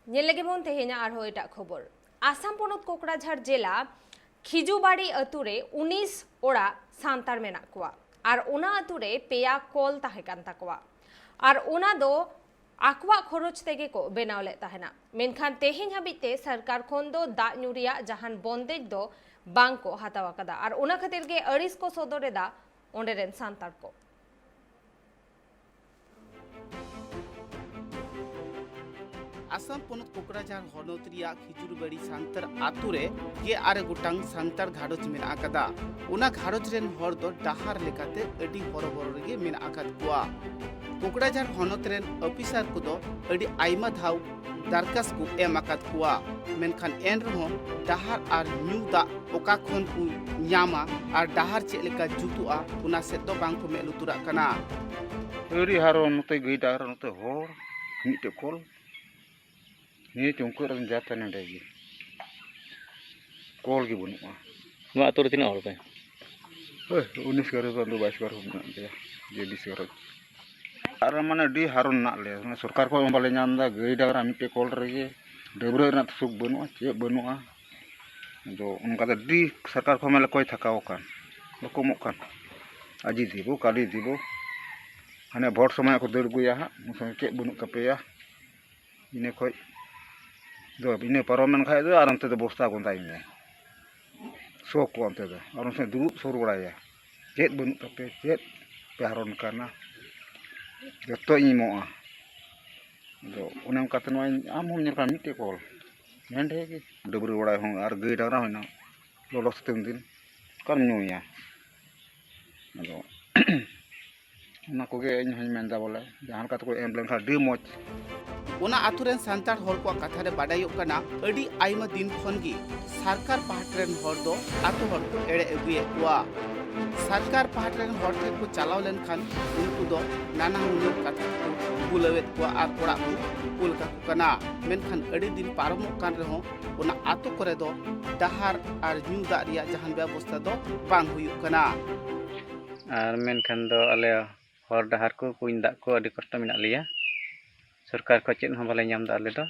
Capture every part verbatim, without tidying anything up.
ᱧᱮᱞ ᱞᱮᱜᱮ ᱵᱚᱱ ᱛᱮᱦᱮᱧᱟᱜ ᱟᱨᱦᱚᱸ ᱮᱴᱟᱜ ᱠᱷᱚᱵᱚᱨ᱾ ᱟᱥᱟᱢ ᱯᱚᱱᱚᱛ ᱠᱳᱠᱲᱟᱡᱷᱟᱲ ᱡᱮᱞᱟ ᱠᱷᱤᱡᱩᱵᱟᱲᱤ ᱟᱹᱛᱩ ᱨᱮ ᱩᱱᱤᱥ ᱚᱲᱟᱜ ᱥᱟᱱᱛᱟᱲ ᱢᱮᱱᱟᱜ ᱠᱚᱣᱟ ᱟᱨ ᱚᱱᱟ ᱟᱹᱛᱩ ᱨᱮ ᱯᱮᱭᱟ ᱠᱚᱞ ᱛᱟᱦᱮᱸ ᱠᱟᱱ ᱛᱟᱠᱚᱣᱟ ᱟᱨ ᱚᱱᱟ ᱫᱚ ᱟᱠᱚᱣᱟᱜ ᱠᱷᱚᱨᱚᱪ ᱛᱮᱜᱮ ᱠᱚ ᱵᱮᱱᱟᱣ ᱞᱮᱫ ᱛᱟᱦᱮᱱᱟ᱾ ᱢᱮᱱᱠᱷᱟᱱ ᱛᱮᱦᱮᱧ ᱦᱟᱹᱵᱤᱡ ᱛᱮ ᱥᱚᱨᱠᱟᱨ ᱠᱷᱚᱱ ᱫᱚ ᱫᱟᱜ ᱧᱩ ᱨᱮᱭᱟᱜ ᱡᱟᱦᱟᱱ ᱵᱚᱱᱫᱮᱡ ᱫᱚ ᱵᱟᱝ ᱠᱚ ᱦᱟᱛᱟᱣ ᱟᱠᱟᱫᱟ ᱟᱨ ᱚᱱᱟ ᱠᱷᱟᱹᱛᱤᱨ ᱜᱮ ᱟᱹᱲᱤᱥ ᱠᱚ ᱥᱚᱫᱚᱨ ᱮᱫᱟ ᱚᱸᱰᱮ ᱨᱮᱱ ᱥᱟᱱᱛᱟᱲ ᱠᱚ᱾ ᱟᱥᱟᱢ ᱯᱚᱱᱚᱛ ᱠᱳᱠᱲᱟᱡᱷᱟᱲ ᱦᱚᱱᱚᱛ ᱨᱮᱭᱟᱜ ᱠᱷᱤᱡᱩᱨᱵᱟᱲᱤ ᱥᱟᱱᱛᱟᱲ ᱟᱛᱳ ᱨᱮ ᱜᱮᱞ ᱟᱨᱮ ᱜᱚᱴᱟᱝ ᱥᱟᱱᱛᱟᱲ ᱜᱷᱟᱨᱚᱸᱡᱽ ᱢᱮᱱᱟᱜ ᱟᱠᱟᱫᱟ᱾ ᱚᱱᱟ ᱜᱷᱟᱨᱚᱸᱡᱽ ᱨᱮᱱ ᱦᱚᱲ ᱫᱚ ᱰᱟᱦᱟᱨ ᱞᱮᱠᱟᱛᱮ ᱟᱹᱰᱤ ᱦᱚᱨᱚᱵᱚᱨᱚ ᱨᱮᱜᱮ ᱢᱮᱱᱟᱜ ᱟᱠᱟᱫ ᱠᱚᱣᱟ᱾ ᱠᱳᱠᱲᱟᱡᱷᱟᱲ ᱦᱚᱱᱚᱛ ᱨᱮᱱ ᱚᱯᱷᱤᱥᱟᱨ ᱠᱚᱫᱚ ᱟᱹᱰᱤ ᱟᱭᱢᱟ ᱫᱷᱟᱣ ᱫᱟᱨᱠᱟᱥ ᱠᱚ ᱮᱢ ᱟᱠᱟᱫ ᱠᱚᱣᱟ, ᱢᱮᱱᱠᱷᱟᱱ ᱮᱱ ᱨᱮᱦᱚᱸ ᱰᱟᱦᱟᱨ ᱟᱨ ᱧᱩ ᱫᱟᱜ ᱚᱠᱟ ᱠᱷᱚᱱ ᱠᱚ ᱧᱟᱢᱟ ᱟᱨ ᱰᱟᱦᱟᱨ ᱪᱮᱫ ᱞᱮᱠᱟ ᱡᱩᱛᱩᱜᱼᱟ, ᱚᱱᱟ ᱥᱮᱫ ᱫᱚ ᱵᱟᱝ ᱠᱚ ᱢᱮᱫ ᱞᱩᱛᱩᱨᱟᱜ ᱠᱟᱱᱟ᱾ ᱟᱹᱰᱤ ᱦᱟᱨᱚᱱ, ᱱᱚᱛᱮ ᱜᱟᱹᱭ ᱰᱟᱝᱨᱟ, ᱱᱚᱛᱮ ᱦᱚᱲ, ᱢᱤᱫᱴᱮᱡ ᱠᱚᱞ, ᱱᱤᱭᱟᱹ ᱪᱩᱢᱠᱟᱹ ᱨᱮᱱ ᱡᱟᱛᱮ ᱱᱚᱰᱮ ᱜᱮ ᱠᱚᱞ ᱜᱮ ᱵᱟᱹᱱᱩᱜᱼᱟ᱾ ᱱᱚᱣᱟ ᱟᱹᱛᱩ ᱨᱮ ᱛᱤᱱᱟᱹᱜ ᱦᱚᱲ ᱯᱮ? ᱦᱳᱭ, ᱩᱱᱤᱥ ᱜᱷᱟᱨᱚᱸᱡᱽ ᱵᱟᱝ ᱫᱚ ᱵᱟᱭᱤᱥ ᱜᱷᱟᱨᱚᱸᱡᱽ ᱢᱮᱱᱟᱜ ᱞᱮᱭᱟ, ᱡᱮ ᱵᱤᱥ ᱜᱷᱟᱨᱚᱸᱡᱽ᱾ ᱟᱨ ᱢᱟᱱᱮ ᱟᱹᱰᱤ ᱦᱟᱨᱚᱱ ᱢᱮᱱᱟᱜ ᱞᱮᱭᱟ, ᱢᱟᱱᱮ ᱥᱚᱨᱠᱟᱨ ᱠᱷᱚᱱ ᱦᱚᱸ ᱵᱟᱞᱮ ᱧᱟᱢ ᱮᱫᱟ, ᱜᱟᱹᱭ ᱰᱟᱝᱨᱟ ᱢᱤᱫᱴᱮᱡ ᱠᱚᱞ ᱨᱮᱜᱮ, ᱰᱟᱹᱵᱽᱨᱟᱹᱜ ᱨᱮᱱᱟᱜ ᱥᱩᱠ ᱵᱟᱹᱱᱩᱜᱼᱟ, ᱪᱮᱫ ᱵᱟᱹᱱᱩᱜᱼᱟ᱾ ᱟᱫᱚ ᱚᱱᱠᱟᱛᱮ ᱟᱹᱰᱤ ᱥᱚᱨᱠᱟᱨ ᱠᱷᱚᱱ ᱢᱟᱞᱮ ᱠᱚᱭ ᱛᱷᱟᱠᱟᱣ ᱟᱠᱟᱱ, ᱵᱟᱠᱚ ᱮᱢᱚᱜ ᱠᱟᱱ᱾ ᱟᱡᱤ ᱫᱤᱵᱚ, ᱠᱟᱞᱤ ᱫᱤᱵᱚ, ᱦᱟᱱᱮ ᱵᱷᱳᱴ ᱥᱚᱢᱚᱭ ᱠᱚ ᱫᱟᱹᱲ ᱟᱹᱜᱩᱭᱟ ᱦᱟᱸᱜ, ᱩᱱ ᱥᱚᱢᱚᱭ ᱪᱮᱫ ᱵᱟᱹᱱᱩᱜ ᱛᱟᱯᱮᱭᱟ᱾ ᱤᱱᱟᱹ ᱠᱷᱚᱡ ᱫᱚ, ᱤᱱᱟᱹ ᱯᱟᱨᱚᱢ ᱮᱱ ᱠᱷᱟᱡ ᱫᱚ ᱟᱨ ᱚᱱᱛᱮ ᱫᱚ ᱵᱚᱥᱛᱟ ᱜᱚᱸᱫᱟᱭ ᱢᱮ, ᱥᱚ ᱠᱚ ᱚᱱᱛᱮ ᱫᱚ, ᱟᱨ ᱚᱱᱛᱮ ᱫᱩᱲᱩᱵ ᱥᱩᱨ ᱵᱟᱲᱟᱭᱟ᱾ ᱪᱮᱫ ᱵᱟᱹᱱᱩᱜ ᱛᱟᱯᱮ, ᱪᱮᱫ ᱯᱮ ᱦᱟᱨᱚᱱ ᱠᱟᱱᱟ, ᱡᱚᱛᱚ ᱤᱧ ᱮᱢᱚᱜᱼᱟ᱾ ᱟᱫᱚ ᱚᱱᱮ ᱚᱱᱠᱟᱛᱮ ᱱᱚᱜᱼᱚᱭ ᱟᱢ ᱦᱚᱸᱢ ᱧᱮᱞ ᱠᱟᱱᱟ ᱢᱤᱫᱴᱮᱡ ᱠᱚᱞ ᱱᱮᱸᱰᱮ ᱜᱮ ᱰᱟᱹᱵᱽᱨᱟᱹ ᱵᱟᱲᱟᱭ ᱦᱚᱸ ᱟᱨ ᱜᱟᱹᱭ ᱰᱟᱝᱨᱟ ᱦᱚᱸ ᱦᱮᱱᱟᱜ ᱞᱚᱞᱚ ᱥᱤᱛᱩᱝ ᱫᱤᱱ ᱚᱠᱟᱨᱮᱢ ᱧᱩᱭᱟ? ᱟᱫᱚ ᱚᱱᱟ ᱠᱚᱜᱮ ᱤᱧ ᱦᱚᱸᱧ ᱢᱮᱱᱫᱟ ᱵᱚᱞᱮ ᱡᱟᱦᱟᱸ ᱞᱮᱠᱟ ᱛᱮᱠᱚ ᱮᱢ ᱞᱮᱱᱠᱷᱟᱱ ᱟᱹᱰᱤ ᱢᱚᱡᱽ᱾ ᱚᱱᱟ ᱟᱛᱳ ᱨᱮᱱ ᱥᱟᱱᱛᱟᱲ ᱦᱚᱲ ᱠᱚᱣᱟᱜ ᱠᱟᱛᱷᱟ ᱨᱮ ᱵᱟᱰᱟᱭᱚᱜ ᱠᱟᱱᱟ, ᱟᱹᱰᱤ ᱟᱭᱢᱟ ᱫᱤᱱ ᱠᱷᱚᱱ ᱜᱮ ᱥᱚᱨᱠᱟᱨ ᱯᱟᱦᱴᱟ ᱨᱮᱱ ᱦᱚᱲ ᱫᱚ ᱟᱛᱳ ᱦᱚᱲ ᱠᱚ ᱮᱲᱮ ᱟᱹᱜᱩᱭᱮᱫ ᱠᱚᱣᱟ᱾ ᱥᱚᱨᱠᱟᱨ ᱯᱟᱦᱴᱟ ᱨᱮᱱ ᱦᱚᱲ ᱴᱷᱮᱱ ᱠᱚ ᱪᱟᱞᱟᱣ ᱞᱮᱱᱠᱷᱟᱱ ᱩᱱᱠᱩ ᱫᱚ ᱱᱟᱱᱟ ᱦᱩᱱᱟᱹᱨ ᱠᱟᱛᱷᱟ ᱠᱚ ᱵᱩᱞᱟᱹᱣᱮᱫ ᱠᱚᱣᱟ ᱟᱨ ᱚᱲᱟᱜ ᱠᱚ ᱠᱩᱞ ᱠᱟᱠᱚ ᱠᱟᱱᱟ᱾ ᱢᱮᱱᱠᱷᱟᱱ ᱟᱹᱰᱤ ᱫᱤᱱ ᱯᱟᱨᱚᱢᱚᱜ ᱠᱟᱱ ᱨᱮᱦᱚᱸ ᱚᱱᱟ ᱟᱛᱳ ᱠᱚᱨᱮ ᱫᱚ ᱰᱟᱦᱟᱨ ᱟᱨ ᱧᱩ ᱫᱟᱜ ᱨᱮᱭᱟᱜ ᱡᱟᱦᱟᱱ ᱵᱮᱵᱚᱥᱛᱷᱟ ᱫᱚ ᱵᱟᱝ ᱦᱩᱭᱩᱜ ᱠᱟᱱᱟ᱾ ᱟᱨ ᱢᱮᱱᱠᱷᱟᱱ ᱫᱚ ᱟᱞᱮ ᱦᱚᱨ ᱰᱟᱦᱟᱨ ᱠᱚ, ᱠᱩᱧ ᱫᱟᱜ ᱠᱚ ᱟᱹᱰᱤ ᱠᱚᱥᱴᱚ ᱢᱮᱱᱟᱜ ᱞᱮᱭᱟ᱾ ᱥᱚᱨᱠᱟᱨ ᱠᱷᱚᱱ ᱪᱮᱫ ᱦᱚᱸ ᱵᱟᱞᱮ ᱧᱟᱢ ᱮᱫᱟ ᱟᱞᱮ ᱫᱚ᱾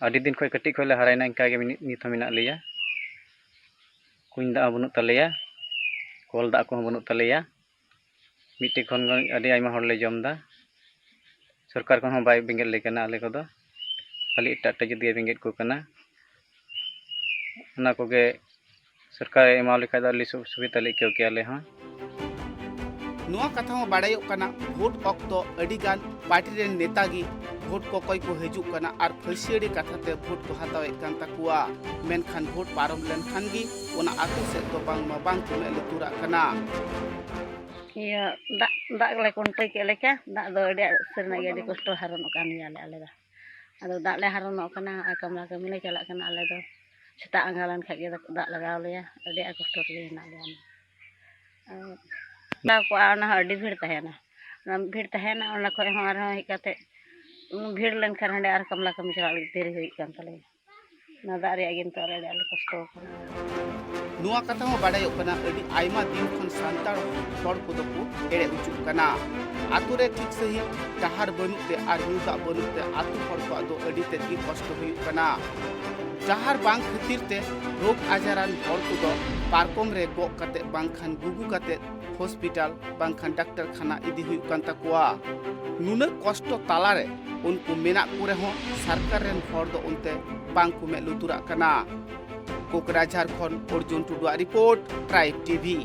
ᱟᱹᱰᱤ ᱫᱤᱱ ᱠᱷᱚᱱ, ᱠᱟᱹᱴᱤᱡ ᱠᱷᱚᱱ ᱞᱮ ᱦᱟᱨᱟᱭᱮᱱᱟ, ᱤᱱᱠᱟ ᱜᱮ ᱢᱤᱱᱤ-, ᱱᱤᱛ ᱦᱚᱸ ᱢᱮᱱᱟᱜ ᱞᱮᱭᱟ᱾ ᱠᱩᱧ ᱫᱟᱜ ᱦᱚᱸ ᱵᱟᱹᱱᱩᱜ ᱛᱟᱞᱮᱭᱟ, ᱠᱚᱞ ᱫᱟᱜ ᱠᱚᱦᱚᱸ ᱵᱟᱹᱱᱩᱜ ᱛᱟᱞᱮᱭᱟ᱾ ᱢᱤᱫᱴᱮᱡ ᱠᱷᱚᱱ ᱜᱮ ᱟᱹᱰᱤ ᱟᱭᱢᱟ ᱦᱚᱲ ᱞᱮ ᱡᱚᱢ ᱮᱫᱟ᱾ ᱥᱚᱨᱠᱟᱨ ᱠᱷᱚᱱ ᱦᱚᱸ ᱵᱟᱭ ᱵᱮᱸᱜᱮᱫ ᱞᱮ ᱠᱟᱱᱟ ᱟᱞᱮ ᱠᱚᱫᱚ, ᱠᱷᱟᱹᱞᱤ ᱮᱴᱟᱜ ᱮᱴᱟᱜ ᱡᱟᱹᱛ ᱜᱮ ᱵᱮᱸᱜᱮᱫ ᱠᱚ ᱠᱟᱱᱟ᱾ ᱚᱱᱟ ᱠᱚᱜᱮ ᱥᱚᱨᱠᱟᱨᱮ ᱮᱢᱟᱣ ᱞᱮᱠᱷᱟᱡ ᱫᱚ ᱟᱹᱰᱤ ᱥᱩ-, ᱥᱩᱵᱤᱫᱷᱟ ᱞᱮ ᱟᱹᱭᱠᱟᱹᱣ ᱠᱮᱭᱟ ᱟᱞᱮ ᱦᱚᱸ᱾ ᱱᱚᱣᱟ ᱠᱟᱛᱷᱟ ᱦᱚᱸ ᱵᱟᱲᱟᱭᱚᱜ ᱠᱟᱱᱟ, ᱵᱷᱳᱴ ᱚᱠᱛᱚ ᱟᱹᱰᱤ ᱜᱟᱱ ᱯᱟᱨᱴᱤ ᱨᱮᱱ ᱱᱮᱛᱟ ᱜᱮ ᱵᱷᱳᱴ ᱠᱚᱠᱚᱭ ᱠᱚ ᱦᱤᱡᱩᱜ ᱠᱟᱱᱟ ᱟᱨ ᱯᱷᱟᱹᱥᱤᱭᱟᱹᱲᱤ ᱠᱟᱛᱷᱟ ᱛᱮ ᱵᱷᱳᱴ ᱠᱚ ᱦᱟᱛᱟᱣᱮᱫ ᱠᱟᱱ ᱛᱟᱠᱚᱣᱟ᱾ ᱢᱮᱱᱠᱷᱟᱱ ᱵᱷᱳᱴ ᱯᱟᱨᱚᱢ ᱞᱮᱱᱠᱷᱟᱱ ᱜᱮ ᱚᱱᱟ ᱟᱹᱛᱩ ᱥᱮᱫ ᱫᱚ ᱵᱟᱝᱢᱟ ᱵᱟᱝ ᱠᱚ ᱢᱮᱫ ᱞᱩᱛᱩᱨᱟᱜ ᱠᱟᱱᱟ᱾ ᱤᱭᱟᱹ, ᱫᱟᱜ, ᱫᱟᱜ ᱞᱮ ᱠᱚᱱᱴᱨᱳᱞ ᱠᱮᱫ ᱞᱮᱠᱟ, ᱫᱟᱜ ᱫᱚ ᱟᱹᱰᱤ ᱟᱸᱴ ᱥᱟᱹᱨᱤᱱᱟᱜ ᱜᱮ ᱟᱹᱰᱤ ᱠᱚᱥᱴᱚ ᱦᱟᱨᱚᱱᱚᱜ ᱠᱟᱱ ᱜᱮᱭᱟᱞᱮ ᱟᱞᱮ ᱫᱚ᱾ ᱟᱫᱚ ᱫᱟᱜ ᱞᱮ ᱦᱟᱨᱚᱱᱚᱜ ᱠᱟᱱᱟ, ᱱᱚᱜᱼᱚᱭ ᱠᱟᱢᱞᱟ ᱠᱟᱹᱢᱤ ᱞᱮ ᱪᱟᱞᱟᱜ ᱠᱟᱱᱟ ᱟᱞᱮ ᱫᱚ᱾ ᱥᱮᱛᱟᱜ ᱟᱸᱜᱟ ᱞᱮᱱ ᱠᱷᱟᱡ ᱜᱮ ᱫᱟᱜ ᱞᱟᱜᱟᱣ ᱞᱮᱭᱟ, ᱟᱹᱰᱤ ᱟᱸᱴ ᱠᱚᱥᱴᱚ ᱨᱮᱜᱮ ᱦᱮᱱᱟᱜ ᱞᱮᱭᱟ᱾ ᱟᱨ ᱚᱱᱟ ᱠᱚ, ᱚᱱᱟ ᱦᱚᱸ ᱟᱹᱰᱤ ᱵᱷᱤᱲ ᱛᱟᱦᱮᱱᱟ᱾ ᱚᱱᱟ ᱵᱷᱤᱲ ᱛᱟᱦᱮᱱᱟ, ᱚᱱᱟ ᱠᱷᱚᱡ ᱦᱚᱸ ᱟᱨᱦᱚᱸ ᱦᱮᱡ ᱠᱟᱛᱮ ᱵᱷᱤᱲ ᱞᱮᱱᱠᱷᱟᱱ ᱦᱟᱸᱰᱮ ᱟᱨ ᱠᱟᱢᱞᱟ ᱠᱟᱹᱢᱤ ᱪᱟᱞᱟᱜ ᱞᱟᱹᱜᱤᱫ ᱫᱮᱨᱤ ᱦᱩᱭᱩᱜ ᱠᱟᱱ ᱛᱟᱞᱮᱭᱟ᱾ ᱚᱱᱟ ᱫᱟᱜ ᱨᱮᱭᱟᱜ ᱜᱮ ᱱᱤᱛᱚᱜ ᱟᱞᱮ ᱟᱹᱰᱤ ᱟᱸᱴ ᱞᱮ ᱠᱚᱥᱴᱚ ᱟᱠᱟᱱᱟ᱾ ᱱᱚᱣᱟ ᱠᱟᱛᱷᱟ ᱦᱚᱸ ᱵᱟᱰᱟᱭᱚᱜ ᱠᱟᱱᱟ, ᱟᱹᱰᱤ ᱟᱭᱢᱟ ᱫᱤᱱ ᱠᱷᱚᱱ ᱥᱟᱱᱛᱟᱲ ᱦᱚᱲ ᱠᱚᱫᱚ ᱠᱚ ᱮᱲᱮ ᱦᱚᱪᱚᱜ ᱠᱟᱱᱟ᱾ ᱟᱛᱳ ᱨᱮ ᱴᱷᱤᱠ ᱥᱟᱺᱦᱤᱡ ᱰᱟᱦᱟᱨ ᱵᱟᱹᱱᱩᱜ ᱛᱮ ᱟᱨ ᱧᱩ ᱫᱟᱜ ᱵᱟᱹᱱᱩᱜ ᱛᱮ ᱟᱛᱳ ᱦᱚᱲ ᱠᱚᱣᱟᱜ ᱫᱚ ᱟᱹᱰᱤ ᱛᱮᱫ ᱜᱮ ᱠᱚᱥᱴᱚ ᱦᱩᱭᱩᱜ ᱠᱟᱱᱟ᱾ ᱰᱟᱦᱟᱨ ᱵᱟᱝ ᱠᱷᱟᱹᱛᱤᱨ ᱛᱮ ᱨᱳᱜᱽ ᱟᱡᱟᱨᱟᱱ ᱦᱚᱲ ᱠᱚᱫᱚ ᱯᱟᱨᱠᱚᱢ ᱨᱮ ᱜᱚᱜ ᱠᱟᱛᱮ ᱵᱟᱝᱠᱷᱟᱱ ᱜᱩᱜᱩ ᱠᱟᱛᱮ ᱦᱚᱥᱯᱤᱴᱟᱞ ᱵᱟᱝᱠᱷᱟᱱ ᱰᱟᱠᱛᱟᱨ ᱠᱷᱟᱱᱟ ᱤᱫᱤ ᱦᱩᱭᱩᱜ ᱠᱟᱱ ᱛᱟᱠᱚᱣᱟ᱾ ᱱᱩᱱᱟᱹᱜ ᱠᱚᱥᱴᱚ ᱛᱟᱞᱟᱨᱮ ᱩᱱᱠᱩ ᱢᱮᱱᱟᱜ ᱠᱚ ᱨᱮᱦᱚᱸ ᱥᱚᱨᱠᱟᱨ ᱨᱮᱱ ᱦᱚᱲ ᱫᱚ ᱚᱱᱛᱮ ᱵᱟᱝ ᱠᱚ ᱢᱮᱫ ᱞᱩᱛᱩᱨᱟᱜ ᱠᱟᱱᱟ᱾ ᱠᱳᱠᱨᱟᱡᱷᱟᱨ ᱠᱷᱚᱱ ᱚᱨᱡᱩᱱ ᱴᱩᱰᱩᱣᱟᱜ ᱨᱤᱯᱳᱨᱴ, ᱴᱨᱟᱭᱤᱵᱽ ᱴᱤᱵᱷᱤ᱾